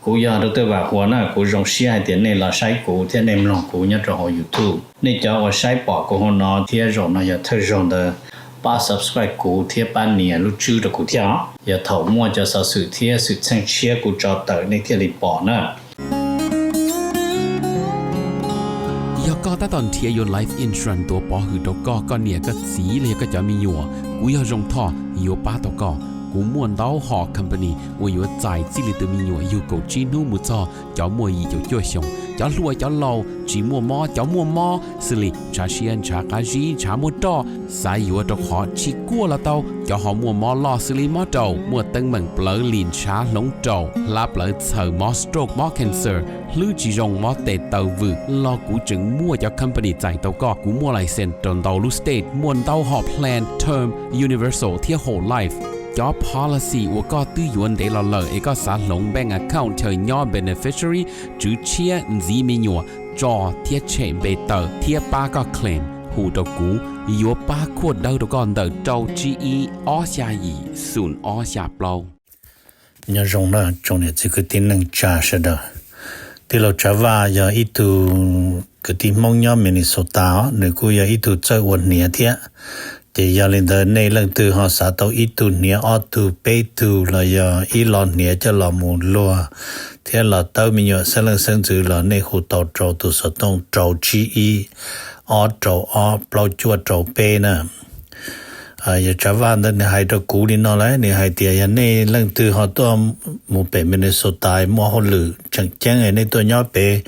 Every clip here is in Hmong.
Kuv yog Dr. Vam Huas na, kuv zoo siab hais tias nej los saib kuv thiab nej mloog kuv nyob rau hauv YouTube. Nej cov uas saib pom kuv hauv no thiab zaum no yog thawj zaug ntawd, pab subscribe kuv thiab pab nias lub tswb rau kuv thiab os. Yog thaum muaj cov xov xwm thiab xwm txheej tshiab kuv tso tawm nej thiaj li pom na. Yog koj tab tom nrhiav yuav life insurance tuav pov hwm rau koj, koj niam koj txiv los yog koj cov me nyuam, kuv yog Zoo Thoj yuav pab tau koj. Kuv muaj ntau hom company uas yuav txais txij li tus me nyuam yug kaum tsib hnub mus txog cov muaj yim caum cuaj xyoos, cov hluas cov laus, tsis muaj mob cov muaj mob, xws li ntshav siab ntshav qab zib ntshav muaj roj, xav yuav rau qhov tsis kuaj los tau, cov ho muaj mob loj xws li mob raum, muaj teeb meem plawv lim ntshav hloov raum, hlab plawv txhaws, mob stroke mob cancer, hlwb tsis zoo mob tes taw vwm los kuv tseem muaj cov company txais tau koj. Kuv muaj license rau ntau lub state, muaj ntau hom plan term, universal thiab whole life. Cov policy uas koj twb yuav ntev los lawm es koj xav hloov bank account chaw nyob beneficiary, tswv tshiab, ntxiv me nyuam, tso thiab tshem npe tawm thiab pab koj claim, hu rau kuv, yuav pab khuaj dawb rau koj ntawm rau tsib ib ob xya yim xoom ob xya plaub. Nyob zoo na tsoom niam txiv kwv tij neej tsa sawv daws. Tij laug Tsav Vaj yog ib tug kwv tij Hmoob nyob Minnesota os, nws kuj yog ib tug txawj ua hniav thiab. Ces yog li ntawd nej leej twg ho xav tau ib tug hniav ob tug peb tug los yog ib lo hniav coj los mus luag thiab los tawb me nyuam xeeb leej xeeb ntxwv los nej hu tau rau tus xov tooj rau tsib ib ob rau ob plaub cuaj rau peb na. Yog Tsav Vaj ntawd nws hais rau kuv li no lawm, nws hais tias yog nej leej twg ho tuaj mus pem Minnesota muaj hauj lwm tseem ceeb nej tuaj nyob pem,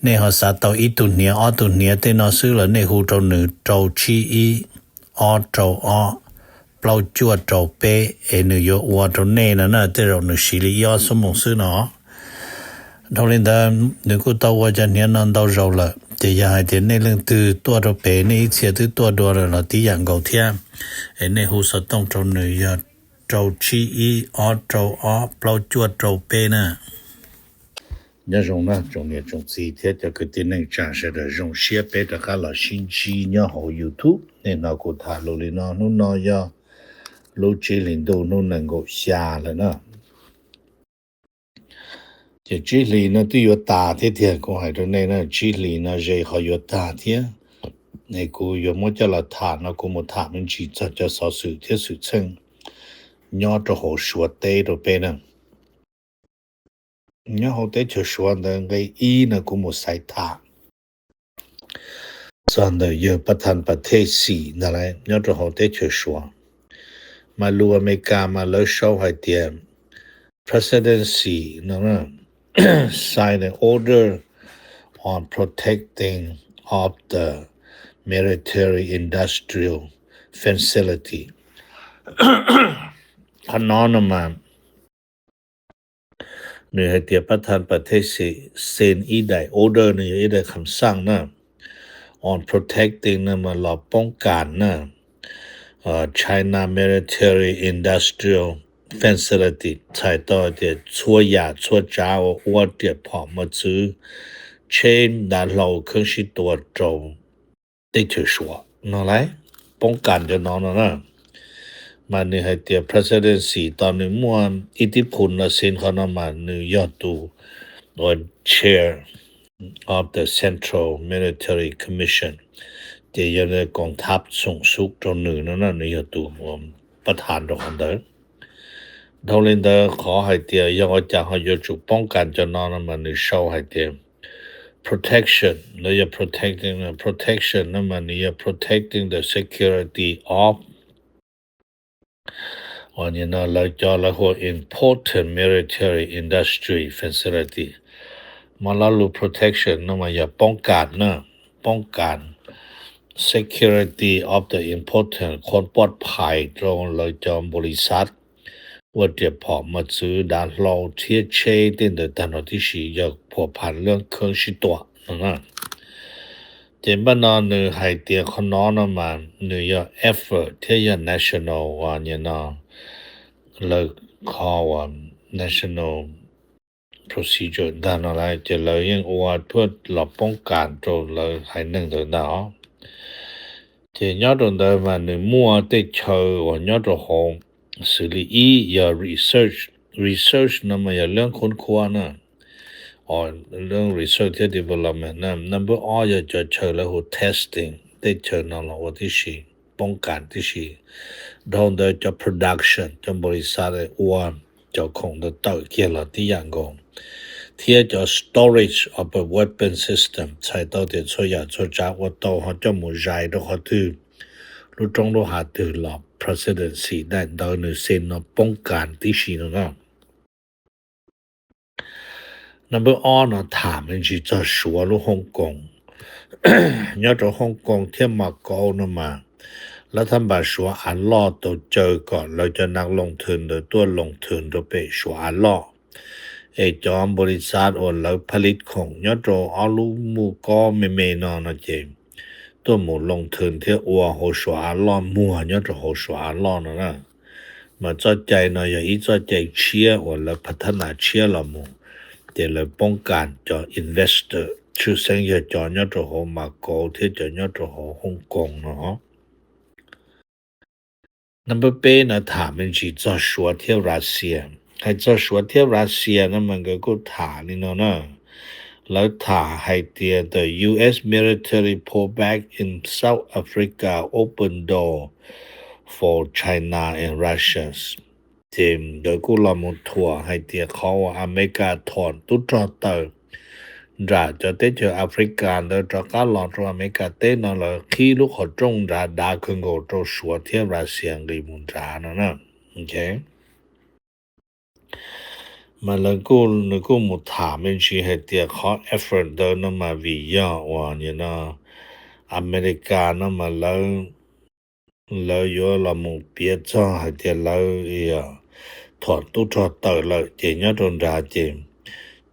nej ho xav tau ib tug hniav ob tug hniav tej no xwb los nej hu rau nws rau tsib ib ob rau ob plaub cuaj rau peb es nws yuav ua rau nej no na, tej zaum nws siv li ib ob xuab moos xwb no. Dhau li ntawd nws kuj tau ua cov hniav no ntau zaus lawm, ces yog hais tias nej leej twg tuaj rau pem nej ib txhia twb tuaj dua lawm los tib yam nkaus thiab, es nej hu xov tooj rau nws yog rau tsib ib ob rau ob plaub cuaj rau peb na. Nyob zoo na tsoom niam tsoom txiv thiab cov kwv tij neej tsa sawv daws, zoo siab peb rov qab los sib ntsib nyob hauv YouTube. Nej hnov kuv tham lus li no, hnub no yog lub tsib hlis ntuj hnub nees nkaum xya lawm na. Ces tsib hlis no twb yuav tas thiab tiag, kuv hais rau nej na, tsib hlis no ze qhov yuav tag thiab. Es kuv yuav muab coj los tham no kuv mus tham me ntsis txog cov xov xwm thiab xwm txheej nyob rau hauv Suav teb rau peb na. Nyob hauv teb chaws Suav ntawd nqe ib no kuv mus xaiv tham txog ntawm yawg Pab Than Pas Thej Xim ntag lauj, nyob rau hauv teb chaws Suav. Mas lus Amelikas mas lawv sau hais tias President Xi no sign an order on protecting of the military industrial facility. Qhov no no mas nws hais tias Pab Than Pas Thej Xim sign ib daim order, nws yog ib daim kham xaj na, on protecting no mas los poob kas na, China military industrial facility, txhais tau tias txhua yam txhua tsav uas ua riam phom mos txwv, tsheb, dav hlau, kheeb sib tua rau teb chaws Suav no lauj, poob kas cov no no na. Mas nws hais tias President Xi tos nws muaj ib tib phum los xij qhov no mas nws yog tus ua chair of the Central Military Commission, ces yog koom thab xoom xub rau nws no na, nws yog tus ua pab than rau qhov ntawd. Dhau li ntawd qhov hais tias yog ua cas ho yuav tsum poob kas cov no no mas nws sau hais tias protection, lawv yog protecting, protection no mas nws yog protecting the security of, ua li no lawv cov lawv hu ua important military industry facility. Mas lo lus protection no mas yog poob kas na, poob kas, security of the important, qhuas pov phais rau lawv cov npaum li xav ua riam phom mos txwv, dav hlau thiab tsheb tej ntawd tag nrho tib si, yog phuam phas lub kheeb sib tua no na. Ces npaj no nws hais tias qhov no no mas nws yog effort thiab yog national, ua li no, lawv qhov ua national procedure ntag no lauj, ces lawv yeej ua phuaj los poob kas rau lawv haiv neeg ntawd ntag os. Ces nyob rau ntawd mas nws muaj tej chaw uas nyob rau hauv, xws li ib yog research research no mas yog leej khun khuab na, leej research thiab development na. Number ob yog cov chaw lawv hu testing, tej chaw no los ua tib si, poob kas tib si. Dhau ntawd cov production, cov npaum li xav ua cov khoom ntawd tawm kiag los tib yam nkaus, thiab cov storage of a weapon system, txhais tau tias txhua yam txhua tsav ua tau ho coj mus zais rau qhov twg, lub roob lub hav twg los presidency daim ntawv nws xeem no poob kas tib si no na. Number ob no tham me ntsis txog Suav lub Hong Kong. Nyob rau Hong Kong thiab Macau no mas lawv thaj npas Suav av loj tau caw kom lawv cov nas loo thwm ntawd tuaj loo thwm rau pem Suav av loj. Es cov npaum li xav uas lawv pha lij khoom nyob rau ob lub muj kob me me no no ces tuaj mus loo thwm thiab ua hauv Suav av loj muag nyob rau hauv Suav av loj no na. Mas txoj cai no yog ib txoj cai tshiab uas lawv pha thab nas tshiab los mus, ces lawv poob kas cov investor tshwj xeeb yog cov nyob rau hauv Macau thiab cov nyob rau hauv Hong Kong no. Number peb no tham me ntsis txog Suav thiab Russia. Hais txog Suav thiab Russia no mas nkawd kuj tham li no na. Lawv tham hais tias the U S military pullback in South Africa open door for China and Russia. Ces nkawd kuj los mus thuam hais tias qhov uas Amelikas thom tub rog tawm nram cov teb chaws Africa ntawd rov qab los rau Amelikas teb no lawv qhib lub qhov rooj nrad dav kawg nkaus rau Suav thiab Russia nqis mus nrad no na. Mas lawv kuj, nws kuj mus tham me ntsis hais tias qhov effort ntawd no mas vim yog uas nim no Amelikas no mas lawv, lawv yuav los mus piav txog hais tias lawv thom tub rog tawm lawm ces nyob rau nrad ces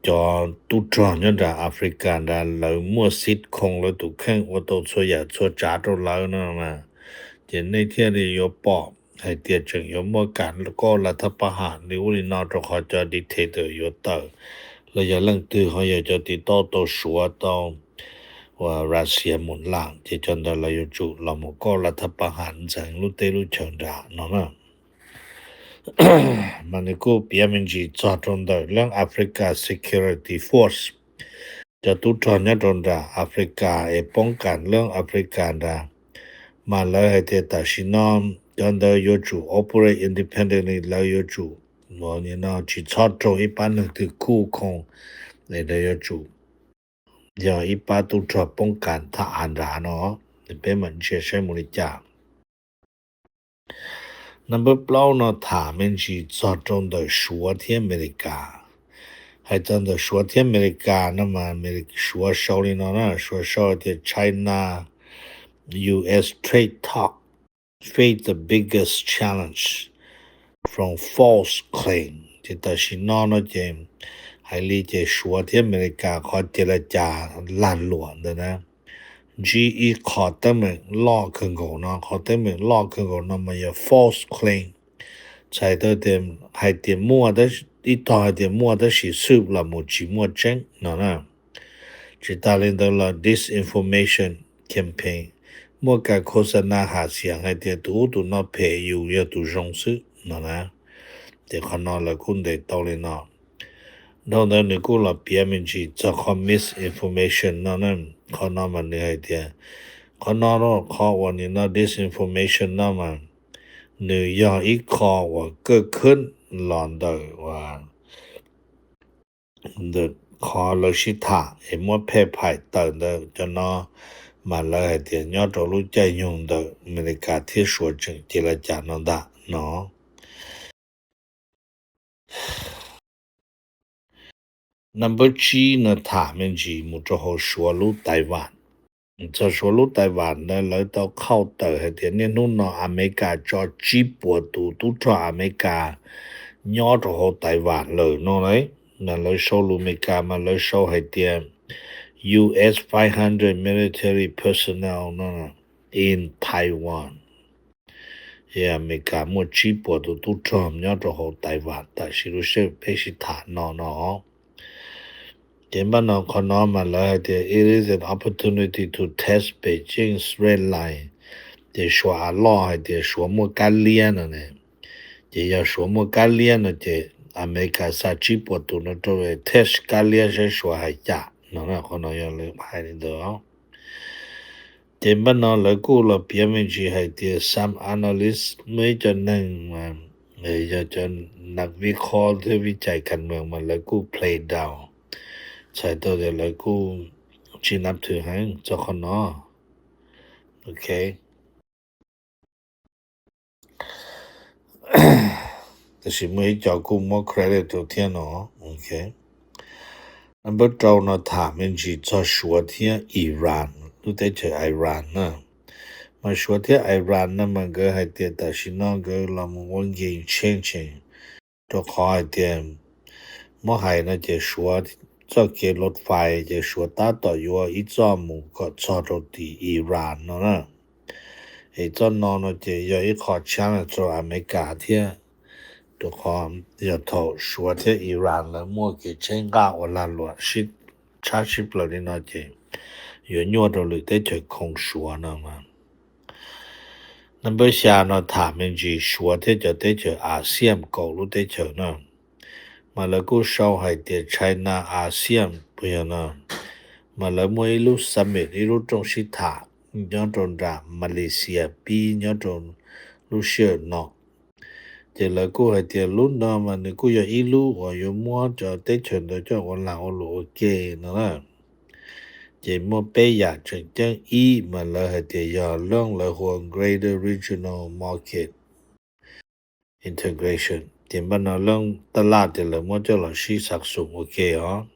cov tub rog nyob nram Africa nrad lawv muaj xib khoo lawv tus kheej ua tau txhua yam txhua tsav rau lawv no mas. Ces nej thiaj li yuav pom hais tias tseem yuav muaj kam koj la thab pab ham li ub li no rau qhov cov dictator yuav tawm los yog leej twg ho yog cov tiv tauj tau Suav tau uas Russia mus lam ces cov ntawd lawv yuav tsum los mus koj la thab pab ham ntxeev lub teb lub chaw nrad no na. Mas nws kuj piav me ntsis txog rau ntawm leej Africa Security Force, cov tub rog nyob rau nram Africa es poob kas leej Africa nrad. Mas lawv hais tias tam sim no cov ntawd yuav tsum operate independently, lawv yuav tsum, no tsis txhob raug ib pab neeg twg khuj khoo, es lawv yuav tsum yog ib pab tub rog poob kas thaj av nrad no. Peb mam ntsia saib mus li cas. Number plaub no tham me ntsis txog rau ntawm Suav thiab Amelikas. Hais txog ntawm Suav thiab Amelikas no mas Suav sau li no na, Suav sau tias China U S trade talk face the biggest challenge from false claim. Ces tam sim no no ces hais li ces Suav thiab Amelikas qhov cia li cas lag luam ntawd na, ntsib ib qho teeb meem loj kawg nkaus no, qhov teeb meem loj kawg nkaus no mas yog false claim. Txhais tau tias hais tias muaj, ib tog hais tias muaj tab sis xwb los mus tsis muaj tseeb no na. Tsis tas li ntawd los disinformation campaign, muaj kas khos xa na ham xiam hais tias tus ub tus no phem yus yog tus zoo xwb no na. Ces qhov no lawv kuj ntes tau li no. Dhau ntawd nws kuj los piav me ntsis txog qhov misinformation no na. Qhov no mas nws hais tias qhov no, qhov uas nim no disinformation no mas nws yog ib qho uas kawj khwb los ntawm uas ntawm qhov lawv sib tham es muab phej phais tawm ntawd cov no, mas lawv hais tias nyob rau lub caij nyoog ntawm Amelikas thiab Suav tseem cia li cas no ntag no. Number tsib no tham me ntsis mus rau hauv Suav lub Taiwan. Txog Suav lub Taiwan ntawd lawv tau qhauj tawm hais tias niaj hnub no Amelikas tso tsib puas tus tub rog Amelikas nyob rau hauv Taiwan lawm no lauj. Mas lawv sau lus Amelikas mas lawv sau hais tias U S five hundred military personnel no in Taiwan. Ces Amelikas muaj tsib puas tus tub rog nyob rau hauv Taiwan tam sim lub sij hawm peb sib tham no no. Ces npaj no qhov no mas lawv hais tias it is an opportunity to test Beijing's red line. Ces Suav av loj hais tias Suav muaj kab liab no ne. Ces yog Suav muaj kab liab no ces Amelikas xa tsib puas tus no rau Tej kab liab saib Suav hais cas no, qhov no yog lawv hais li ntawd. Ces npaj no lawv kuj los piav me ntsis hais tias some analyst, muaj ib co neeg yog cov nas vib khob thiab vib cais kas mees mas lawv kuj play down, txhais tau tias lawv kuj tsis nab thwm heev txog qhov no. Ok, tab sis muaj ib co kuj muab credit rau thiab no. Ok, npawb rau no tham me ntsis txog Suav thiab Iran, lub teb chaws Iran na. Mas Suav thiab Iran no mas nkawd hais tias tam sim no nkawd los mus ua game changer, rau qhov hais tias muab hais no ces Suav txoj kev loj fais ces Suav tab tom yuav ib txoj mus kom txog rau tim Iran no na. Es txoj no no ces yog ib qho challenge rau Amelikas thiab, rau qhov yog thaum Suav thiab Iran lawv muaj kev tsheb nqaj ua lag luam sib tshab sib plaws li no ces yuav nyuaj rau lwm teb chaws khoom Suav no mas. Npawb xya no tham me ntsis Suav thiab cov teb chaws ASEAN kaum lub teb chaws no. Mas lawv kuj sau hais tias China ASEAN puas yog no, mas lawv muaj ib lub summit, ib lub rooj sib tham nyob rau nram Malaysia pib nyob rau lub sij hawm no. Ces lawv kuj hais tias lub no mas nws kuj yog ib lub uas yuav muab cov teb chaws ntawd coj ua lag ua luam ua ke no na. Ces muaj peb yam tseem ceeb, ib mas lawv hais tias yog lub lawv hu ua Greater Regional Market Integration, ces npaj no lub taj laj ces lawv muab coj los sib xav xum ua ke os.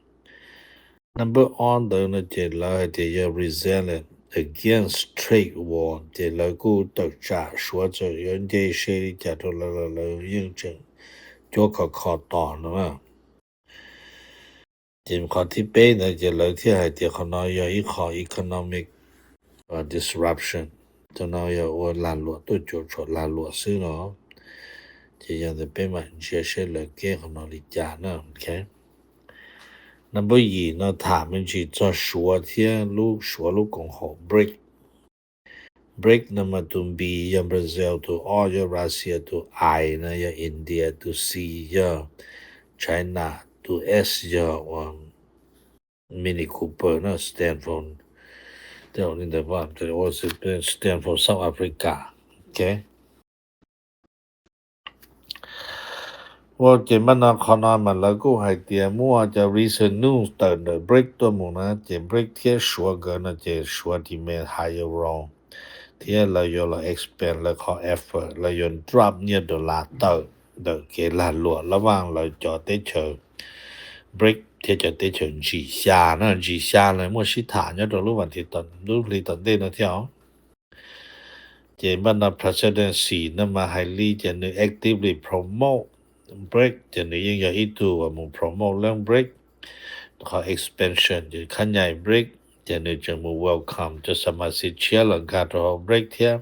Npawb ob ntawd no ces lawv hais tias yog resilience against trade war, ces lawv kuj tawm tsam Suav txawm yuav nce se li cas rau lawv los lawv yeej tseem cuab khov kho tos no na. Ces qhov thib peb ntawd ces lawv thiaj hais tias qhov no yog ib qho economic disruption, qhov no yog ua lag luam tuaj cuam tshuam lag luam xwb no. Ces yog ntawd peb mam ntsia seb lawv keb qhov no li cas na. Npawb yim no tham me ntsis txog Suav thiab lub Suav lub koom haum BRIC. BRIC no mas tus B yog Brazil, tus O yog Russia, tus I no yog India, tus C yog China, tus S yog Mini Cooper no, Stanford, stand for South Africa. Ok, ua ces npaj no qhov no mas lawv kuj hais tias muaj cov recent news tawm ntawm BRIC tuaj mus na, ces BRIC thiab Suav nkawd no ces Suav demand higher role, thiab lawv yuav los expand lawv qhov effort, lawv yuav drop nyiaj dollar tawm ntawm kev lag luam lab vaj lawv cov teb chaws BRIC thiab cov teb chaws ntsim xya na, ntsim xya lawv muaj sib tham nyob rau lub vas thiv lub hli tom ntej no thiab os. Ces npaj no presidency no mas hais li ces nws actively promote BRIC, ces nws yeej yog ib tug uas mus promote leej BRIC, qhov expansion ces khab nyais BRIC, ces nws tseem mus welcome cov xas mas xis tshiab los nkag rau hauv BRIC thiab.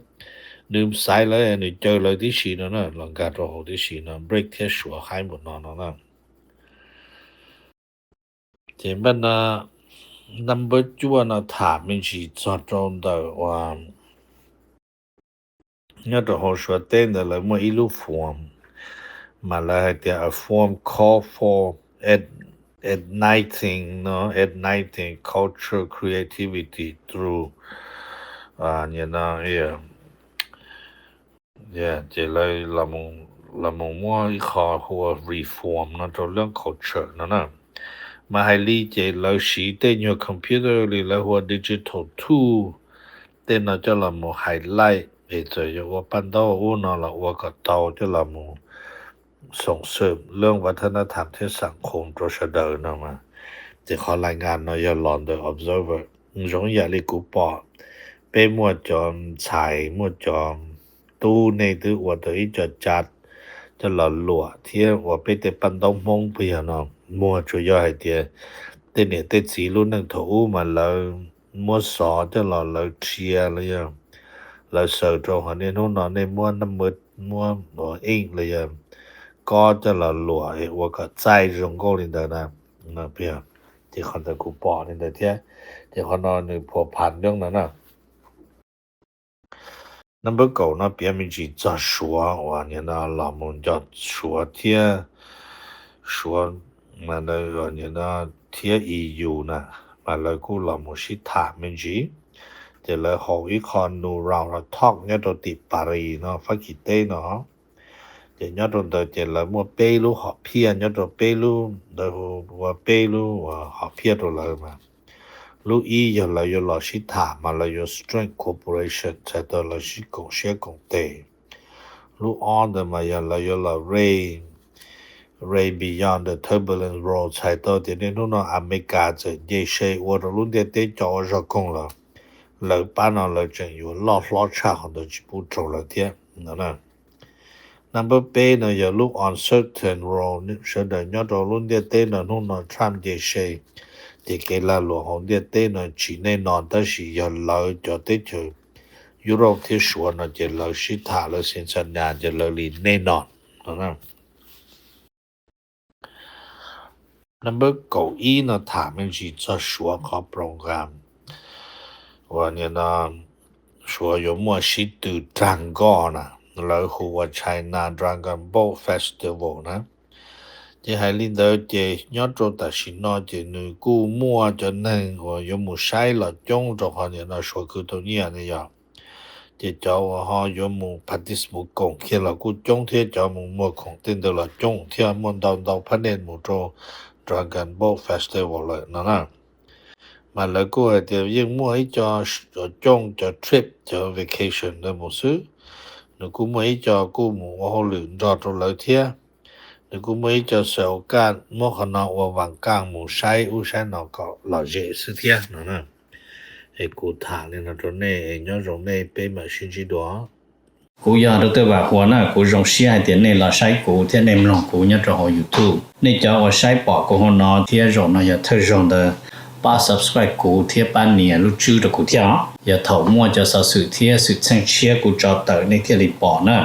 Nws xaiv lawv, nws caw lawv tib si no na los nkag rau hauv tib si no, BRIC thiab Suav haib npaum no no na. Ces npaj no npawb cuaj no tham me ntsis txog rau ntawm uas nyob rau hauv Suav teb ntawd lawv muaj ib lub forum, mas lawv hais tias a forum call for igniting no, igniting cultural creativity through, ces lawv los mus muab ib qho hu ua reform no rau lub culture no na. Mas hais li ces lawv siv tej nyuag computer li lawv hu ua digital tool tej no coj los mus highlight es txawm yuav ua paj ntaub ub no los ua kom tau coj los mus xoom xwm lub vas thab nab tham thiab xam khoom rau sawv daws no mas. Ces qhov lais ngas no yog los ntawm Observer. Zoo yam li kuv pom, peb muaj cov ntxhais muaj cov tub nej twb ua tau ib co chat coj los luam thiab ua peb tej paj ntaub Hmoob puas yog no. Muag tsuas yog hais tias tej niam tej txiv lub neej thaum ub mas lawv muab xov coj los lawv rhia los yog lawv xaws rau hauv, niaj hnub no nej muab nab muab muab ua ink los yog kob coj los luam es ua kom txaij zoo nkauj li ntawd na. Ces qhov ntawd kuv pom li ntawd thiab, ces qhov no nws phuam phan nyob no na. Nab npawb kaum no piav me ntsis txog Suav uas nim no los mus nco Suav thiab Suav thiab E U na, mas lawv kuj los mus sib tham me ntsis. Ces lawv haus ib qho New Round of Talks nyob rau tim Paris no, Fab Kis teb no. Ces nyob rau ntawd ces lawv muaj peb lub hom phiaj, nyob rau peb lub ntawd hu ua peb lub hom phiaj rau lawv mas lub ib yog lawv yuav los sib tham mas lawv yuav strengthen cooperation, txhais tau lawv sib koom siab koom tes. Lub ob ntawd mas yog lawv yuav los raise, raise beyond the turbulence world, txhais tau tias niaj hnub no Amelikas txawm nce se ua rau lub ntiaj teb co ua zog koog los lawv pab no lawv tseem yuav loj hlob tshaj qhov ntawd tsis pub raug lawv thiab no. Number peb no yog lub uncertain world, sawv daws nyob rau lub ntiaj teb no hnub no Trump nce se, ces kev lag luam hauv ntiaj teb no tsis nej no, tab sis yog lawv cov teb chaws Europe thiab Suav no ces lawv sib tham lawv xees xas nas ces lawv li nej no. Number kaum ib no tham me ntsis txog Suav qhov program uas Suav yuav muaj sib tw rag nkoj na, lawv hu ua China Dragon Boat Festival na. Ces hais li ntawd ces nyob rau tam sim no ces nws kuj muaj cov neeg uas yuav mus saib los coob rau qhov niam no Suav khwv tau nyiaj ne yog. Ces cov uas ho yuav mus participate mus koom kiag los kuj coob thiab, cov mus muag khoom tej ntawd los coob thiab, muaj ntau ntau phab nej mus rau Dragon Boat Festival lawm no na. Mas lawv kuj hais tias yeej muaj ib co cov cooj cov trip cov vacation ntawd mus xwb. Nws kuj muaj ib co kuj mus ua hauj lwm nrog rau lawv thiab. Nws kuj muaj ib co xav ua kaj muab qhov no ua vas kaj mus saib ub saib no kom lom zem xwb thiab no. Es kuv tham li no rau nej, nyob zoo nej, peb mam sib ntsib dua. Kuv yog Dr. Vam Huas na, kuv zoo siab hais tias nej los saib kuv thiab nej mloog kuv nyob rau hauv YouTube. Nej cov uas saib pom kuv hauv no thiab zaum no yog thawj zaug ntawd, pab subscribe kuv thiab pab nias lub tswb rau kuv thiab os. Yog thaum muaj cov xov xwm thiab xwm txheej tshiab kuv tso tawm nej thiaj li pom na.